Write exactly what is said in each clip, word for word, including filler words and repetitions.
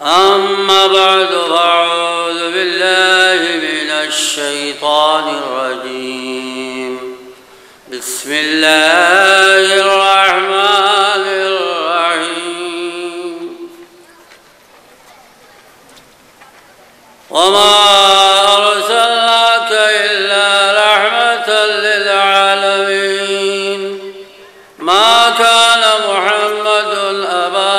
أما بعد، فأعوذ بالله من الشيطان الرجيم. بسم الله الرحمن الرحيم. وما أرسلناك إلا رحمة للعالمين. ما كان محمد أبا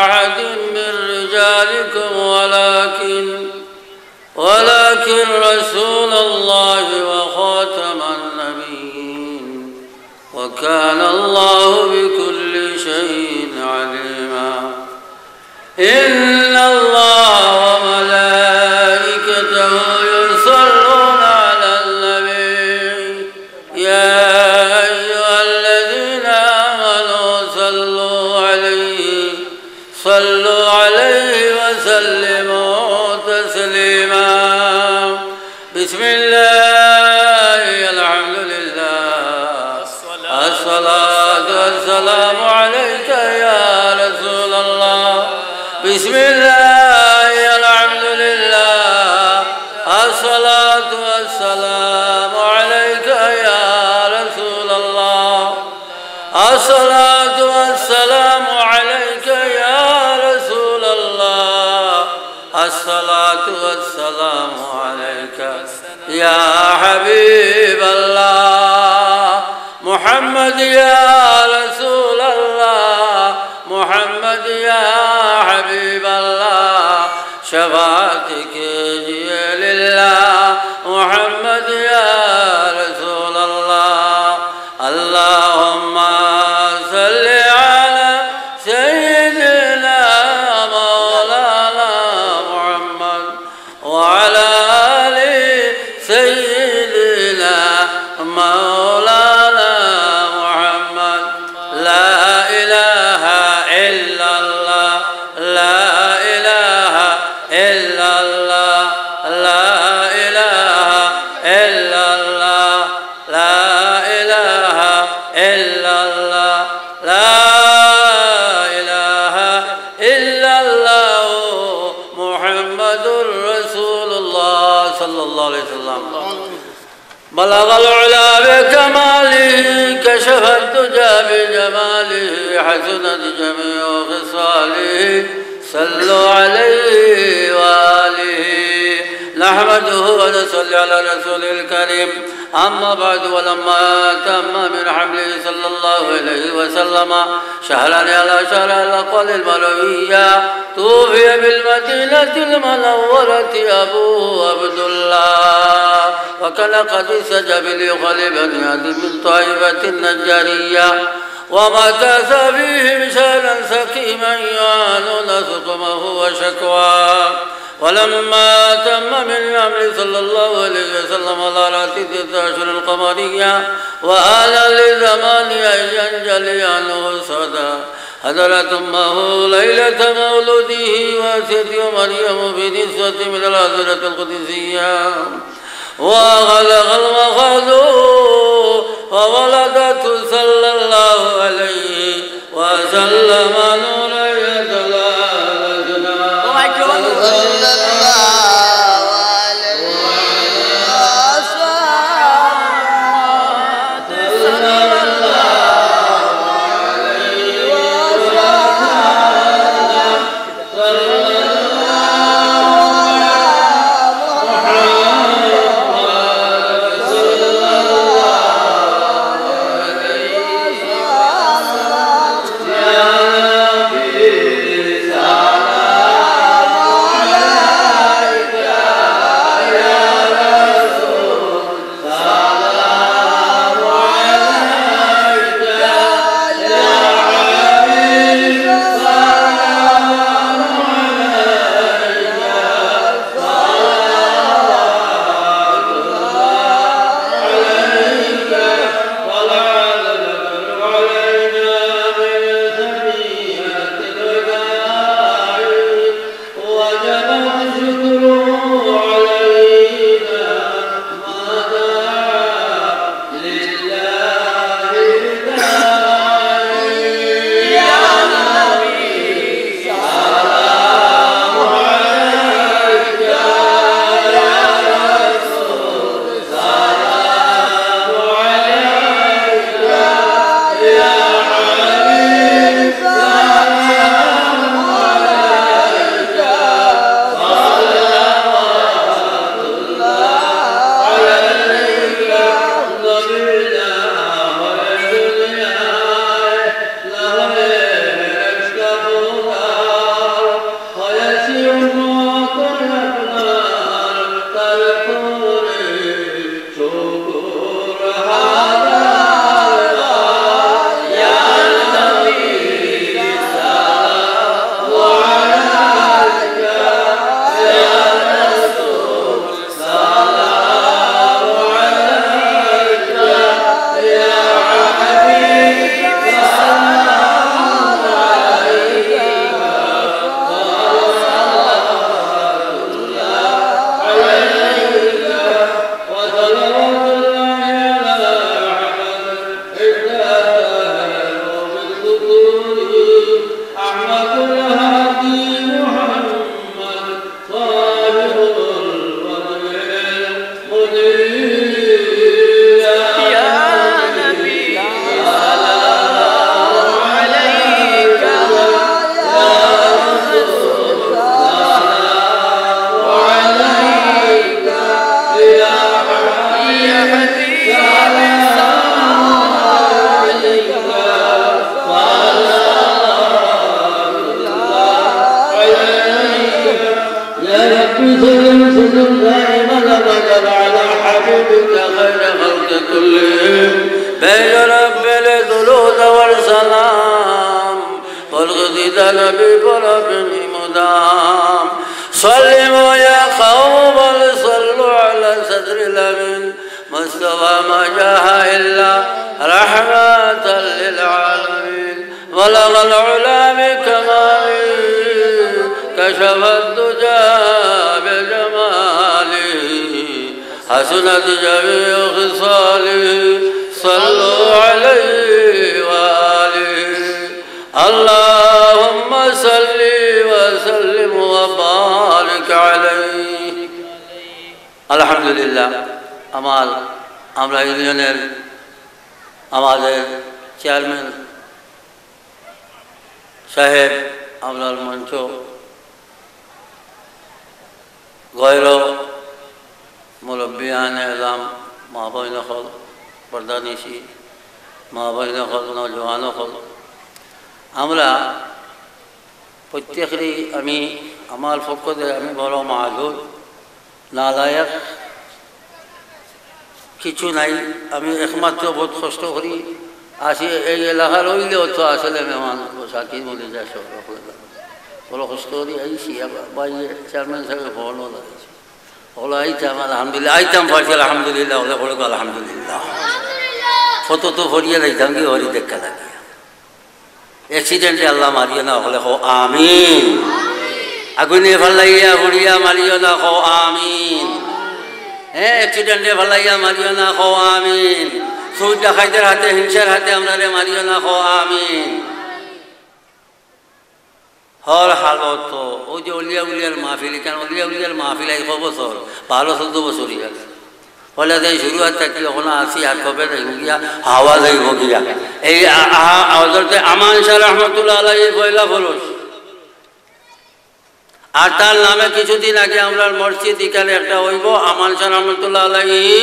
أحد من رجالكم ولكن، ولكن رسول الله وخاتم النبيين، وكان الله بكل شيء عليما. إن الله وملائكته يصلون على النبي، يا أيها الذين آمنوا صلوا عليه، صلوا عليه وسلموا تسليما. بسم الله، الحمد لله، الصلاة والسلام عليك يا رسول الله. بسم الله، الحمد لله، الصلاة والسلام عليك يا رسول الله. الصلاة والسلام عليك يا رسول الله. الصلاة والسلام عليك يا حبيب الله. محمد يا رسول الله، محمد يا حبيب الله، شفاعت کیجیے للہ، محمد يا رسول الله. اللهم صل على سيدنا مولانا محمد وعلى آل سيدنا مولانا محمد. لا إله إلا الله، لا إله إلا الله، لا إله إلا الله، لا إله إلا الله، لا إله إلا الله، محمد رسول الله، صلى الله عليه وسلم. بلغ العلا بكماله، كشف الدجى بجماله، حسنت جميع خصاله، صلوا عليه وآله. نحمده ونصلي على رسوله الكريم. أما بعد، ولما تم من حمله صلى الله عليه وسلم شهران على شهر الأقوال المروية، توفي بالمدينة المنورة أبوه عبد الله، وكان قد استجاب لخليفة من طائفة النجارية، ومكث فيهم شهرا سقيما يعانون سقمه وشكواه. ولما تم من الأمر صلى الله عليه وسلم على رأس ستة أشهر القمرية، وآن للزمان أن ينجلي عنه الصدى، حضرت أمه ليلة مولده وأتت مريم بنسوة من الحضرة القدسية، وأخذها المخاض فولدته صلى الله عليه وسلم نورا يتلألأ. صلى الله عليه وسلم. خير خلق كلهم، بين رب الدرود والسلام، والغزي ذا نبي برب مدام. صلوا يا قوم، صلوا على صدر الأمين، مصطفى ما جاء إلا رحمة للعالمين. بلغ العلا بكماله، كشف الدجى بجماله، حسنت جميع خصاله، صلوا عليه وآله. اللهم صل وسلم وبارك عليه. আলহামদুলিল্লাহ, আমার আমলা ইউনিয়নের আমাদের চেয়ারম্যান সাহেব, আমলার মঞ্চ, গয়র মুরব্বিয়ানে এলাম, মা বইন অকল, পর্দানিশি মা বইন অকল, নওজোয়ান অকল, আমরা প্রত্যেকেরই, আমি আমার পক্ষ থেকে আমি বড় মাহুর, নালায়েক, কিছু নাই। আমি একমাত্র বহুত কষ্ট করি আসি, এই এলাকার অইলেও তো আসলে মেহমান, ও সাকিব মল্লিক যা সব বড় কষ্ট করি আইছি। আবার ভাই চেয়ারম্যান সাহেব ফোনও লাগাইছে, ওগুলো আইতাম, আলহামদুলিল্লাহ, আইতাম পারছি, আলহামদুলিল্লাহ, ওগুলো পড়ুক, আলহামদুলিল্লাহ। কত তো ফরিয়া যাইতাম কি হরি দেখা লাগে। অ্যাক্সিডেন্টে আল্লাহ মারিও না, হকলে কও আমিন। আগুনে ফালাইয়া পুড়িয়া মারিও না, কও আমিন। হ্যাঁ, অ্যাক্সিডেন্টে ফালাইয়া মারিও না, কও আমিন। চুর ডাকাইতের হাতে, হিংসার হাতে আমরারে মারিও না, কও আমিন। হর হালত তো, ওই যে অলিয়া উলিয়ার মাহফিল, ইখান অলিয়া উলিয়ার মাহফিল আইজ কয় বছর, বারো চৌদ্দ বছর অই গেছে। পয়লা দিন শুরু আর থাকি অখনো আছি, আর কবে যাইব গিয়া, হাওয়া যাইব গিয়া। এই আ-, আ-, হযরতে আমান শাহ রহমতুল্লাহ আলাইহি পয়লা ফরজ। আর তার নামে কিছুদিন আগে আমরার মসজিদ ইখানে একটা অইব, আমান শাহ রহমতুল্লাহ আলাইহি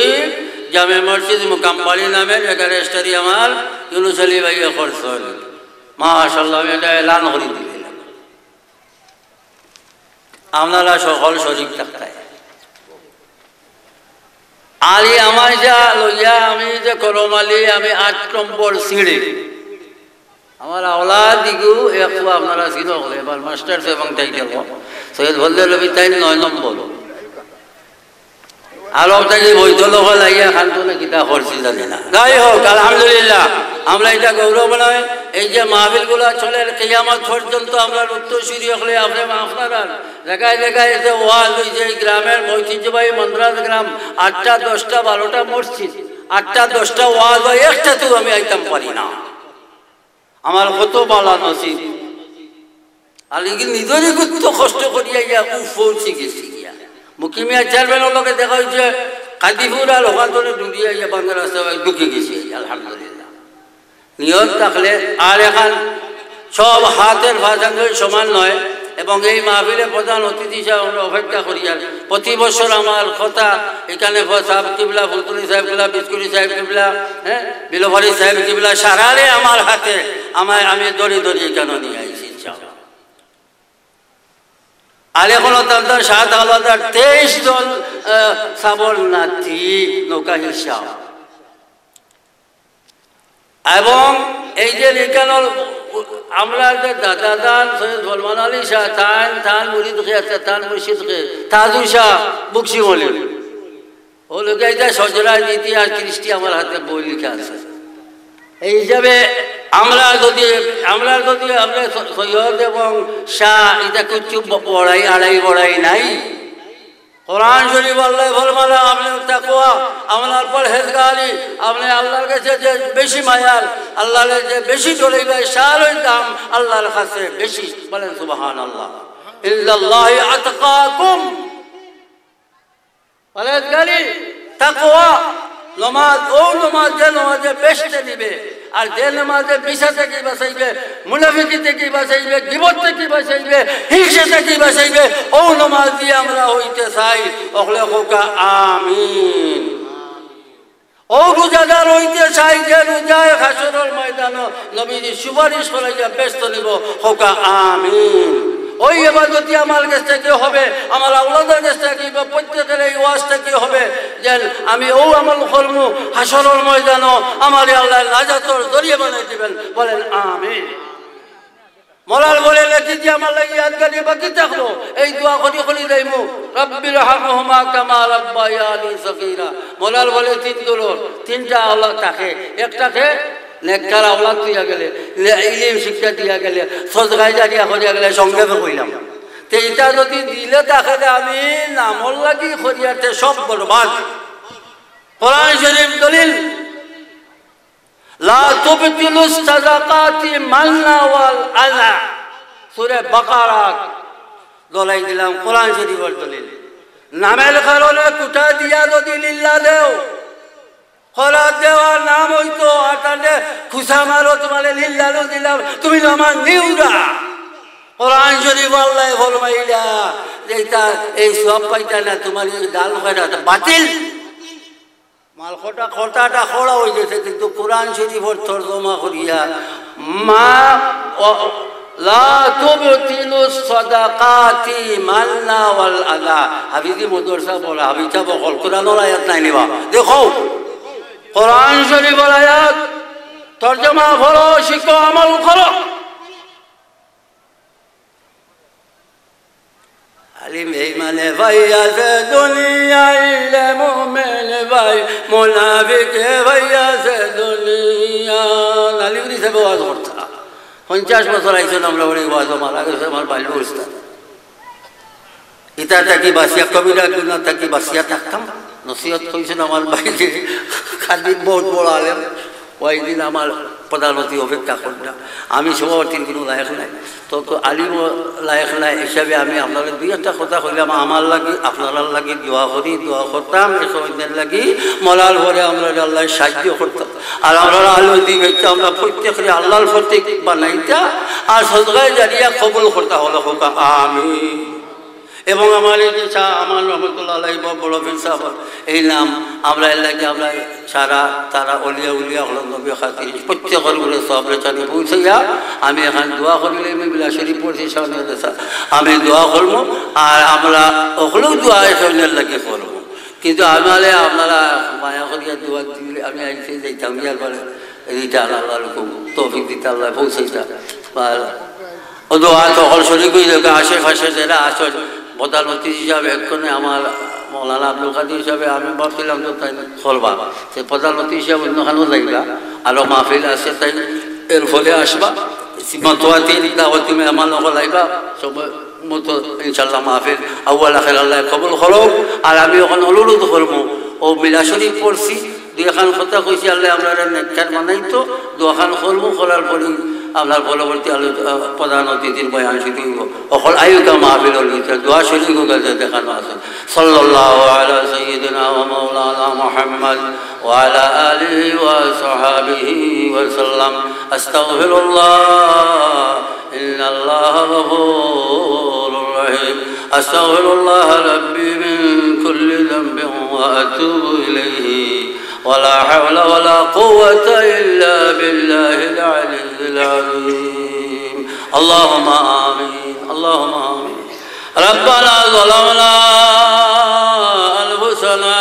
জামে মসজিদ মুকামবাড়ি নামে, এখানে স্টাডি আমার ইউনুস আলী ভাইয়ে করছইন। মাশাআল্লাহ, আমি এটা এলান করি দিলাম। আপনারা সকল শরিক থাকতায়। আলী আমাইজা লইয়া আমি যে করম আলী, আমি আট নম্বর সিঁড়ি। আমার আওলাদ দিগু একটু আপনারা চিনো হলে, এবার মাস্টার সাহেব এবং তাই দেখো, সৈয়দ ফজলে রবি তাই নয় নম্বর। আরব থাকি বৈধ লোক লাইয়া খান্তনে কিতা করছি জানি না। যাই হোক, আলহামদুলিল্লাহ, আমরা এটা গৌরব নয়। এই যে মাহফিলগুলা চলের কিয়ামত পর্যন্ত, আমরা উত্তরসূরি হকলে আপনি আপনারা জায়গায় জায়গায় যে ওয়াজ অইছে, এই গ্রামের ঐতিহ্যবাহী মন্দ্রাজ গ্রাম, আটটা, দশটা, বারোটা মসজিদ, আটটা, দশটা ওয়াজ অয়, একটাতেও আমি আইতাম পারি না। আমার কত বালা নসিব। আর ইগু নিজর ইগুত্ত কষ্ট করিয়া ইয়া উফ পৌঁছি গেছি গিয়া। মুকিমিয়া চেয়ারম্যানর লগে দেখা অইছে, কাদিপুর আর ওখান ধরে দৌড়িয়া ইয়া বাংলা রাস্তা ঢুকি গেছি, আলহামদুলিল্লাহ। নিয়ত থাকলে আর এখন সব হাতের ফাঁসাঙ্গই সমান নয়, এবং এই মাহফিলে প্রধান অতিথি হিসাবে আমরা অপেক্ষা করি। আর প্রতি বছর আমার কথা এখানে ফ-, সাহেব কিবলা, ফুলতলি সাহেব কিবলা, বিস্কুরি সাহেব কিবলা, হ্যাঁ, বিলফারি সাহেব কিবলা, সারারে আমার হাতে, আমায়, আমি দড়ি দড়ি এখানে নিয়ে আইছি, ইনশাআল্লাহ। আর এখনো তার তার সাত আলাদা তেইশ জন, আহ, সাবর নাতি নৌকা হিসাব। এবং এই যে লিখানোর আমরা যে দাদা দান সৈয়দ ফরমান আলী শাহ, তান, তান মুরিদ কে আছে, তান মুর্শিদ কে, তাজু শাহ, বকশি মলিক। ও লোকে এটা সজরার ইতিহাস কৃষ্টি আমার হাতে বই লিখা আছে। এই হিসাবে আমরা যদি, আমরা যদি আমরা স-, সৈয়দ এবং শাহ, এটা কিচ্ছু ব-, বড়াই, আড়াই বড়াই নাই। কোরআন শরীফ আল্লাহ ফরমালা, আপনি তাকওয়া, আপনার পরহেজগারি, আপনি আল্লাহর কাছে যে বেশি মায়াল, আল্লাহর যে বেশি ডরাইবা, শাহ হইতাম আল্লাহর কাছে বেশি। বলেন সুবহানাল্লাহ। ইল্লাল্লাহি আতকাকুম। পরহেজগারি, তাকওয়া, নমাজ, ও নমাজ যে নমাজে বেহেশতে নিবে, আর যে নমাজে মিছা থাকি বাঁচাইবে, মুনাফিকি থাকি বাঁচাইবে, গিবত থাকি বাঁচাইবে, হিংসা থাকি বাঁচাইবে, ও নমাজ দিয়া আমরা হইতে চাই, অকলে কউক্কা আমিন। ও রোজাদার হইতে চাই যে রোজায় হাশরর ময়দানো নবীজি সুপারিশ করাইয়া বেহেশত নিব, কউক্কা আমিন। ওই ইবাদতি আমার গেছ থাকি হবে, আমার আওলাদর গেছ থাকি বা প্রত্যেকর এই ওয়াজ থাকি হবে, যেন আমি অউ আমল করমু, হাশরর ময়দানো আমারে আল্লায় নাজাতর জরিয়া বানাই দিবেন। বলেন আমিন। মরার পরে লেখি দিয়া আমার লাগি ইয়াদগারি বাকি থাকবো, এই দোয়া করি করি যাইমু, "রাব্বির হামহুমা কামা রাব্বায়ানি সগীরা।" মরার পরে তিন দলর, তিনটা আওলাদ থাকে, একটাকে নেককার আওলাদ দিয়া গেলে, লে-, ইলিম শিক্ষা দিয়া গেলে, সদকায়ে জারিয়া করিয়া গেলে, সংক্ষেপে কইলাম। তে ইটা যদি দিলে থাকে যে আমি নামর লাগি করিয়ার, তে সব বরবাদ। কোরআন শরীফ দলিল, "লা তুবতিলু সাদাকাতি মান্না ওয়াল আযা।" সূরা বাকারা, দলাই দিলাম কোরআন শরীফর দলিল। নামের কারণে কুটা দিয়া যদি লিল্লা দেও, খরাত দেওয়ার নাম অইতো, আর তাহলে খুশা মারো, তোমারে লিল্লারও দিলাম, তুমি তো আমার নিউরা। কোরআন শরীফ আল্লায় ফরমাইলা যে ইটা, এই সওয়াব পাইতা না, তোমার এই দান করা বাতিল। মালকটা কথাটা খরা অই গেছে, কিন্তু কোরআন শরীফর তর্জমা করিয়া, "মা ও-, লা তুবতিলু সাদাকাতি মান্না ওয়াল আযা।" হাফিজি মাদ্রাসা পড়া, হাফিজ সাব অকল, কোরআনর আয়াত নায় নি বা। দেখো, কোরআন শরীফর আয়াত, তর্জমা পড়ো, শিখো, আমল করো। আলিম বেইমানে ভাই আছে দুনিয়ায়, রে মুমিন ভাই মুনাফিকে ভাই আছে দুনিয়া। আলিম হিসাবে ওয়াজ করতা। পঞ্চাশ বছর আইছইন আমরার বাড়ি ওয়াজো, মারা গেছে আমার বাল্য উস্তাদ। ইতা থাকি বাঁচিয়া, কবিরা গুনা থাকি বাঁচিয়া থাকতাম। নসিহত কইছইন আমার ভাইরে, খাদিম বহুত বড় আলেম। ওই দিন আমার প্রধান অতিথি অপেক্ষা করলা। আমি সভাপতির কোনো লায়ক নাই, তো, তো আলিমও লায়ক নাই হিসাবে আমি আপনারে দুই একটা কথা কইলাম, আমার লাগি, আপনারার লাগি দোয়া করি, দোয়া করতাম, একে অইন্যর লাগি, মরার পরে আমরারে আল্লায় সাহায্য করতা। আর আমরার আলো দিবে, আমরা প্রত্যেকরে আল্লাহর প্রতীক বানাইতা, আর সদকায়ে জারিয়া কবুল করতা। হকলে কউক্কা আমিন। এবং আমার এই যে শাহ আমান রহমতুল্লাহ আলাইহি বা বড় পীর সাহেব, এই নাম আমরা এর লাগি আমরা সারা তারা অলিয়া উলিয়া হকলর নবী খাতির প্রত্যেকর উপরে সওয়াব লেখানি পৌঁছাইয়া আমি এখান দোয়া করিলে আমি মিলাদ শরীফ পড়ছি সামনে দেশা। আমি দোয়া করমু, আর আমরা হকলেউ দোয়া এখানের লাগি করমু। কিন্তু আমারে আপনারা মায়া করিয়া দোয়া দিলে আমি আইতে যাইতাম, ইয়ার পরে এইটা আল্লাহ আল্লাহ তৌফিক দিতা, আল্লাহ পৌঁছাইতা। আর ও দোয়া তো হকল শরীক অই যাউক্কা, আশেপাশে যেরা আছইন, প্রধান অতিথি হিসাবে এক্ষণে আমার মৌলানা আব্দুল কাদির হিসাবে আমি ভাবছিলাম তো তাইন করবা। তে প্রধান অতিথি হিসাবে অইন্যখানো যাইবা, আরো মাহফিল আছে, তাইন এর ফলে আসবা। মতোয়াতির দাওয়াতি মেহমান অকল আইবা, সব মতো ইনশাআল্লাহ মাহফিল আউয়াল আখের আল্লায় কবুল করউক। আর আমি অখন অনুরোধ করমু, অউ মিলাদ শরীফ পড়ছি, দুইখান কথা কইছি, আল্লায় আমরারে নেককার বানাইতো, দোয়াখান করমু, করার পরেউ আপনার পরবর্তী আলো-, আহ, প্রধান অতিথির বয়ান শুরু অইবো। হকল আইউক্কা মাহফিলর ভিতরে, দোয়া শরীক অউক্কা যে যেখানো আছইন। সাল্লাল্লাহু আলা সাইয়্যিদিনা ওয়া মাওলানা মুহাম্মদ ওয়া আলা আলিহি ওয়া সাহবিহি ওয়া সাল্লাম। আস্তাগফিরুল্লাহ। إن الله غفور رحيم. أستغفر الله ربي من كل ذنب وأتوب إليه. ولا حول ولا قوة إلا بالله العلي العظيم. اللهم آمين. اللهم آمين. ربنا ظلمنا أنفسنا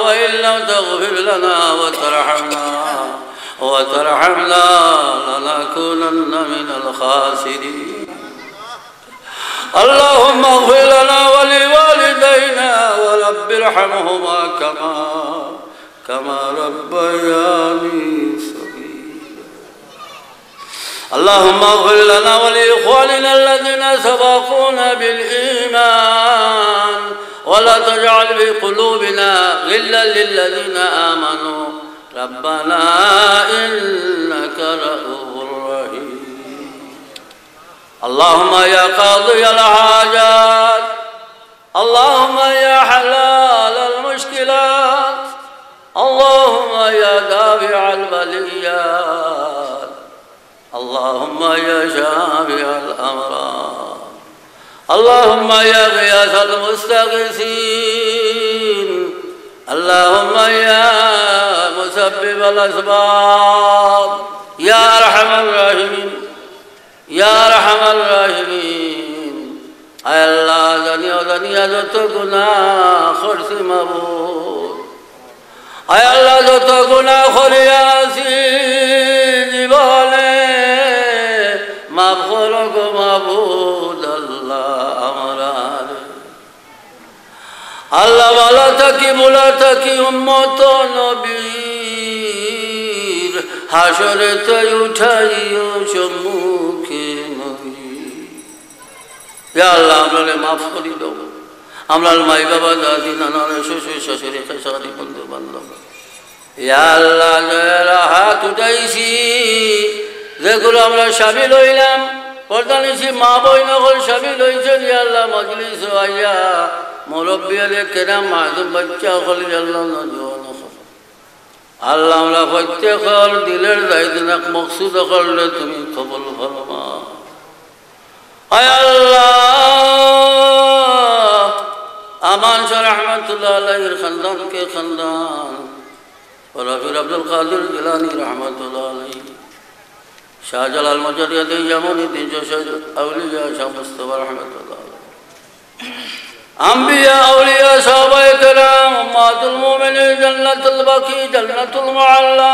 وإن لم تغفر لنا وترحمنا وترحمنا لنكونن من الخاسرين. اللهم اغفر لنا ولوالدينا ورب ارحمهما كما، كما ربياني صغيرا. اللهم اغفر لنا ولإخواننا الذين سبقونا بالإيمان ولا تجعل في قلوبنا غلا للذين آمنوا ربنا إنك رؤوف رحيم. اللهم يا قاضي الحاجات، اللهم يا حلال المشكلات، اللهم يا دافع البليات، اللهم يا شافي الأمراض، اللهم يا غياث المستغيثين، اللهم يا مسبب الأسباب، يا أرحم الراحمين، يا أرحم الراحمين، দুনিয়া যত গুনাহ করছি মাবুদ, আয় আল্লাহ, যত গুনাহ করিয়াছি জীবনে, মাফ করো গো মাবুদ আল্লাহ আমরারে। আল্লাহ, ভালা থাকি ভুলা থাকি উম্মত নবীর, হাশরে তুই উঠাইও সম্মুখে নবীর। ইয়া আল্লাহ, আমরারে মাফ করি দেও। আমরার মাই বাবা, দাদি, নানা, শ্বশুর, শাশুড়ি, খেসারি, বন্ধু বান্ধব, ইয়া আল্লাহ, যারা হাত উঠাইছি, যেগুলো আমরা শামিল হইলাম, প্রধান হইছি মা বইন অকল শামিল হইছেন, ইয়া আল্লাহ, মজলিস আইয়া, মুরব্বী আলে কেরাম, মাসুম বাচ্চা অকল, ইয়া আল্লাহ, নওজোয়ান অকল। আল্লাহ, আমরা প্রত্যেকর দিলর জায়েজ নেক মকসুদ অকলরে তুমি কবুল ফরমাও। আয় আল্লাহ, আমান শাহ রহমতুল্লাহ আলাইহির খানদানকে খানদান, ওরফে আব্দুল কাদির জিলানী রহমতুল্লাহ আলাইহি, শাহজালাল মুজাররদ ইয়ামনি, তিনশো ষাট আউলিয়া শাহ মুস্তফা রহমতুল্লাহ আলাইহি, আম্বিয়া, আউলিয়া, সাহাবায়ে কেরাম, উম্মাতুল মুমিনিন, জান্নাতুল বাকি, জান্নাতুল মুআল্লা।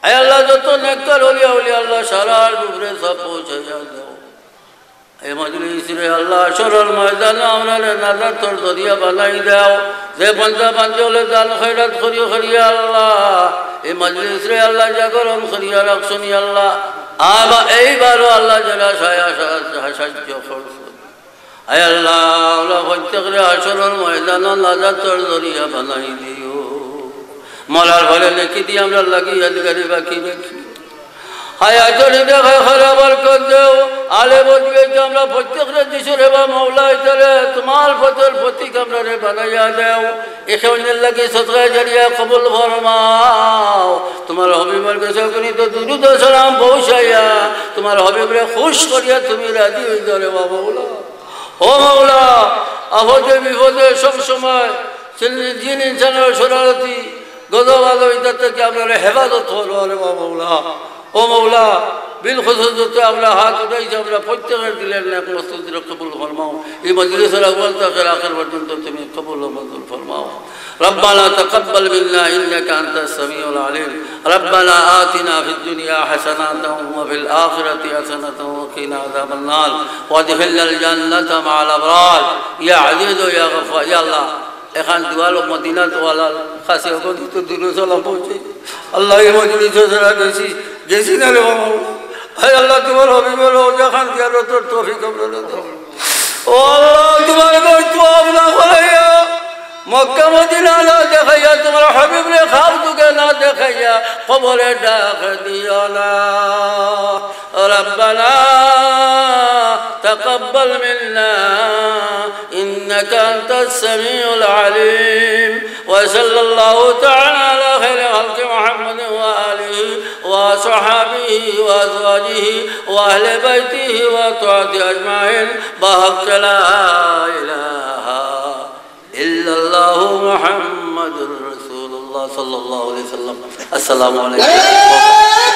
আয় আল্লাহ, যত নেককার অলি আউলিয়া আল্লাহ, সারার উপরে সব পৌঁছাইয়া দাও। এই মজলিসরে আল্লাহ, হাশরর ময়দানো আমরারে নাজাতর জরিয়া বানাই দাও। যে বান্দা বান্দি অকলে দান খয়রাত করি করিয়া আল্লাহ, এই মজলিসরে আল্লাহ জাগরণ করিয়া রাখছনি আল্লাহ। আবার এইবারও আল্লাহ যারা সায়া সা-, সাহায্য করছন, আয় আল্লাহ, আল্লাহ প্রত্যেকরে হাশরর ময়দানো নাজাতর জরিয়া বানাই দিও। মরার পরে নেকি দিয়া আমরার লাগি ইয়াদগারি বাকি রাখিও। হায়াতর দেখা খারাপ বরকত দেও। আলে বদবে তো আমরা প্রত্যেকরে দিছো রে বা মওলা, ইতারে তোমার পথর পথিক আমরারে বানাইয়া দেও। একে অন্যের লাগি সদকায়ে জারিয়া কবুল ফরমাও। তোমার হাবিবর গেছে অগণিত দুরুদ ও সালাম পৌঁছাইয়া তোমার হাবিবরে খুশ করিয়া তুমি রাজি হই যাও রে বা মওলা। ও মওলা, আপদে বিপদে সব সময় জিন ইনসানর শরণার্থী, গজব আজব ইতার থাকি আমরারে হেফাজত করো রে বা মওলা। ও মওলা, বিলখুসুস যত আমরা হাত উঠাইছি, আমরা প্রত্যেকর দিলর নেক মকসুদ কবুল ফরমাও। এই মজলিসর আউয়াল থাকি আখির পর্যন্ত তুমি কবুল ও মঞ্জুর ফরমাও। ربنا تقبل منا إنك أنت السميع العليم. ربنا آتنا في الدنيا حسنة وفي الآخرة حسنة وقنا عذاب النار. وأدخلنا الجنة مع الأبرار. يا عزيز يا غفار. ইয়া আল্লাহ, এখান দুয়ার মদিনাত ওয়ালার কাছে অগণিত দুরুদ সালাম পৌঁছে। আল্লাহ, এই মজলিসো যারা গেছি, গেছি না রে বাবা। হায় আল্লাহ, তোমার হাবিবর রওজা খান জিয়ারতর তৌফিক আমরারে দাও। ও আল্লাহ, তোমার ঘর তওয়াফ না করাইয়া, মক্কা মদিনা না দেখাইয়া, তোমার হাবিবরে খাব দুগে না দেখাইয়া, কবরে ডাক দিও না। ربنا تقبل منا إنك أنت السميع العليم. وصلى الله تعالى على خير خلق محمد وآله وصحبه وأزواجه وأهل بيته وأطهاره أجمعين بحق لا إله إلا الله محمد رسول الله صلى الله عليه وسلم. السلام عليكم.